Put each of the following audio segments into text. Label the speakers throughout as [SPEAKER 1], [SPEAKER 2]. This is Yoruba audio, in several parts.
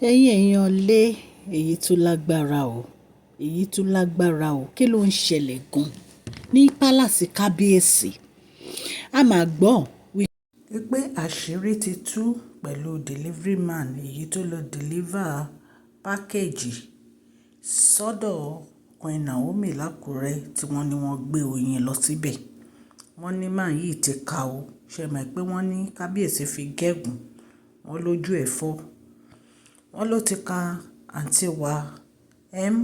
[SPEAKER 1] Ẹ̀yin èèyàn lé, èyí tún lágbára o, èyí tún lágbára o. Kí ló ń ṣẹlẹ̀ gan ní palace Kábíyèsí? A máa gbọ́ wípé àṣírí ti tú pẹ̀lú delivery man èyí tó lọ deliver package sọ́dọ̀ Queen Naomi l'Ákúrẹ́ tí wọ́n ní wọ́n gbé oyin lọ síbẹ̀. Wọ́n ní man yìí ti ka o. Ṣé ẹ mọ̀ pé wọ́n ní Kábíyèsí fi gégùn, wọ́n lójú ẹ̀ fọ́. Wọ́n ló ti ka àǹtí wa M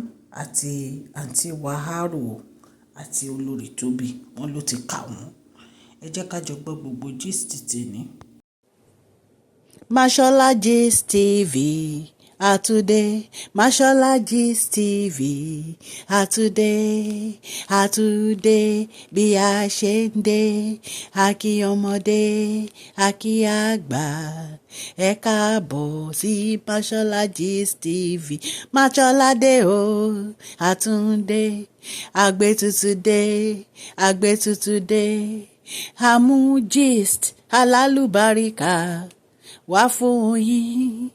[SPEAKER 1] àti àǹtí wa R àti olórí Tóbi. Wọ́n ló ti ka wọ́n. Ẹ jẹ́ ká jọ gbọ́ gbogbo gist tèní. Mashola Gist TV àtúndé, Mashola Gist TV àtúndé, àtúndé bí a ṣe ń dé, a kí ọmọdé, a kí àgbà, ẹ káàbọ̀ sí Mashola Gist TV. Mashola dé o, àtúndé, àgbétutù dé, àgbétutù dé, àmú gist alálùbáríkà wá fún yín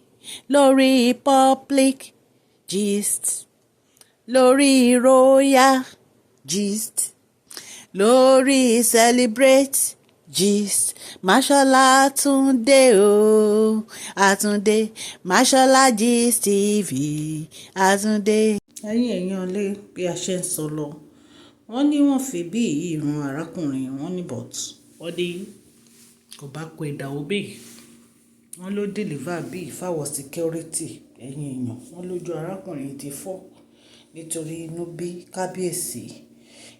[SPEAKER 1] lórí public gist, lórí royal gist, lórí celebrate gist. Mashola túndé o, àtúndé, Mashola Gist TV àtúndé. Ẹ̀yin èèyàn lé, bí a ṣe ń sọ lọ, wọ́n ní wọ́n fi bí yìí ran arákùnrin wọn ní, but wọ́n ní kò bá Queen Naomi. Wọ́n ló deliver bí fáwọn security. Ẹ̀yin èèyàn, wọ́n lójú arákùnrin ti fọ́ nítorí inú bí Kábíyèsí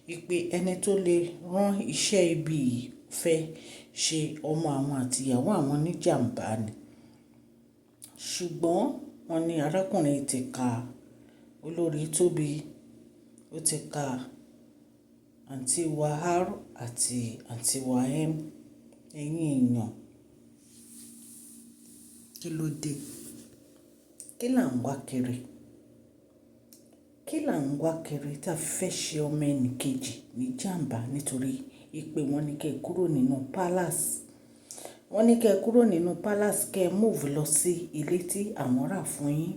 [SPEAKER 1] wípé ẹni tó lè rán iṣẹ́ ibi yìí fẹ́ ṣe ọmọ àwọn àti ìyàwó àwọn ní jàmbá ni. Ṣùgbọ́n wọ́n ní arákùnrin ti ka olórí Tóbi, ó ti ka àǹtí wa R àti àǹtí wa M. Ẹ̀yin èèyàn, kí ló dé? Kí là ń wá kiri? Kí là ń wá kiri tí a fẹ́ ṣe ọmọ ẹnì kejì ní jàmbá nítorí pé wọ́n ní kí ẹ kúrò nínú palace? Wọ́n ní kí ẹ kúrò nínú palace, kí ẹ move lọ sí ilé tí àwọn rà fún yín.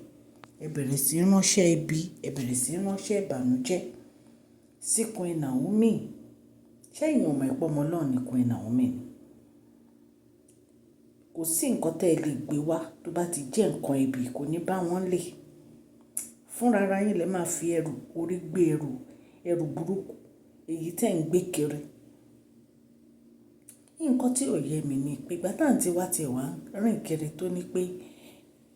[SPEAKER 1] Ẹ bẹ̀rẹ̀ sí í ránṣẹ́ ibi, ẹ bẹ̀rẹ̀ sí í ránṣẹ́ ìbànújẹ́ sí Queen Naomi. Ṣé ẹ̀yin ò mọ̀ pé ọmọ Ọlọ́run ni Queen Naomi ni? Kò sí nǹkan tí ẹ lè gbé wá tó bá ti jẹ́ nǹkan ibi, kò ní bá wọn lè. Fúnra ara yín lẹ máa fi ẹrù orí gbé ẹrù, ẹrù burúkú èyí tí ẹ̀ ń gbé kiri. Nǹkan tí ò yẹ mi ni pé ìgbà tí àǹtí wa ti wá rìn kiri tó ní pé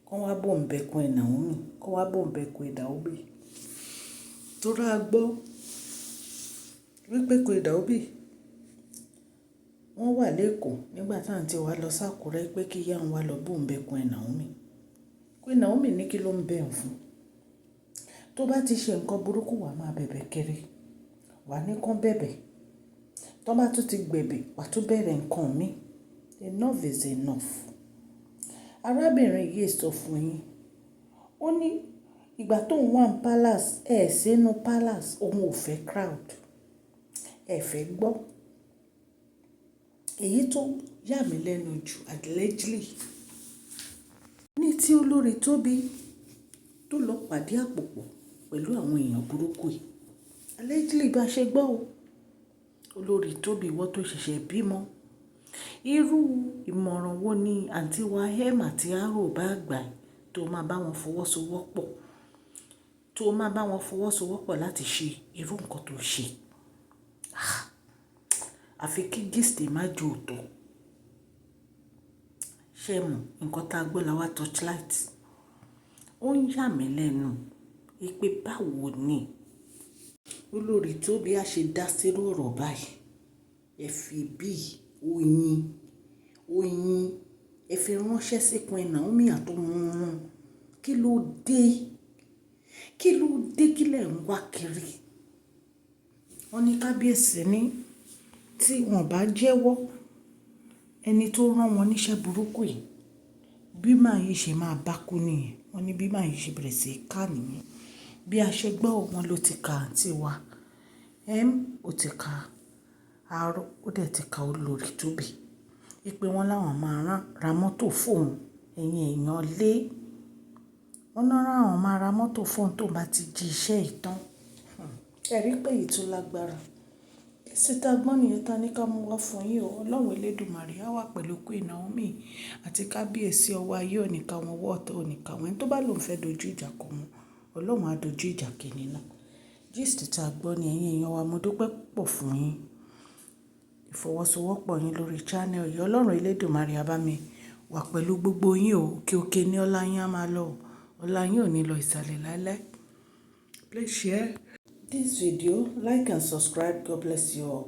[SPEAKER 1] kó wá bò ń bẹ Queen Naomi, kó wá bò ń bẹ Queen Naomi. Torí a gbọ́ wípé Queen Naomi wọ́n wà lẹ́kọ̀ọ́ nígbà tí àǹtí wa lọ sákúrẹ́ pé kí ìyá wọn wá lọ bò ń bẹ Queen Naomi. Queen Naomi ní kí ló ń bẹ̀ ẹ́ fún. Tó bá ti ṣe nǹkan burúkú, wà máa bẹ̀bẹ̀ kiri. Wà ní kán bẹ̀bẹ̀. Tó bá tún ti gbẹ̀bẹ̀, wà tún bẹ̀rẹ̀ nǹkan mi. Enough is enough. Arábìnrin yìí sọ fún yín. Ó ní ìgbà tó ń wà ní palace, ẹ sínú palace, òun ò fẹ́ crowd. Ẹ fẹ́ gbọ́. Èyí tó yà mí lẹ́nu jù allegedly ní tí olórí Tóbi tó lọ pàdé àpòpọ̀ pẹ̀lú àwọn èèyàn burúkú yìí. Allegedly bá ṣe gbọ́ o. Olórí Tóbi, ìwọ tó ṣẹ̀ṣẹ̀ bímọ. Irú ìmọ̀ràn wo ni àǹtí wa M àti R bá gbà tó máa bá wọn fọwọ́sowọ́pọ̀, tó máa bá wọn fọwọ́sowọ́pọ̀ láti ṣe irú nǹkan tó ṣe? Ah! Àfi kí gist má jò òótọ́. Ṣé ẹ mọ̀ nǹkan tá gbọ́ la wá torchlight? Ó ń yà mí lẹ́nu wípé báwo ni olórí Tóbi á ṣe dá sí irú ọ̀rọ̀ báyìí. Ẹ fi bí oyin, oyin, ẹ fi ránṣẹ́ sí Queen Naomi àtọmọ wọn. Kí ló dé? Kí ló dé? Kí lẹ̀ ń wá kiri? Wọ́n ní kábíyèsí ní tí wọ́n bá jẹ́wọ́ ẹni tó rán wọn níṣẹ́ burúkú yìí, bí màá yìí ṣe máa bá kú nìyẹn. Wọ́n ní bí màá yìí ṣe bẹ̀rẹ̀ sí í ká nìyẹn. Bí a ṣe gbọ́, wọ́n ló ti ka àǹtí wa M, ó ti ka R, ó dẹ̀ ti ka olórí Tóbi. Wípé wọ́n láwọn máa rán ra mọ́tò fún òun. Ẹ̀yin èèyàn lé. Wọ́n náà àwọn máa ra mọ́tò fún òun tóun bá ti jí iṣẹ́ yìí tán. Ẹ rí pé èyí tún lágbára. Gist tá gbọ́ nìyẹn ta ní ká mú wá fún yín o. Ọlọ́run Elédùmarè á wà pẹ̀lú Queen Naomi àti kábíyèsí. Ọwọ́ ayé ò ní ká wọn, ọwọ́ ọ̀tá ò ní ká wọn. Ẹni tó bá lòun fẹ́ dojú ìjà kọ wọn, Ọlọ́run á dojú ìjà kẹ́ni náà. Gist tá gbọ́ ní, ẹ̀yin èèyàn wa, mo dúpẹ́ púpọ̀ fún yín. Ìfọwọ́sowọ́pọ̀ yín lórí channel yìí. Ọlọ́run Elédùmarè á bá mi wà pẹ̀lú gbogbo yín o. Òkè òkè ní ọlá yín á máa lọ. Ọlá yín ò ní lọ ìsàlẹ̀ láíláí. Please share this video, like and subscribe. God bless you all.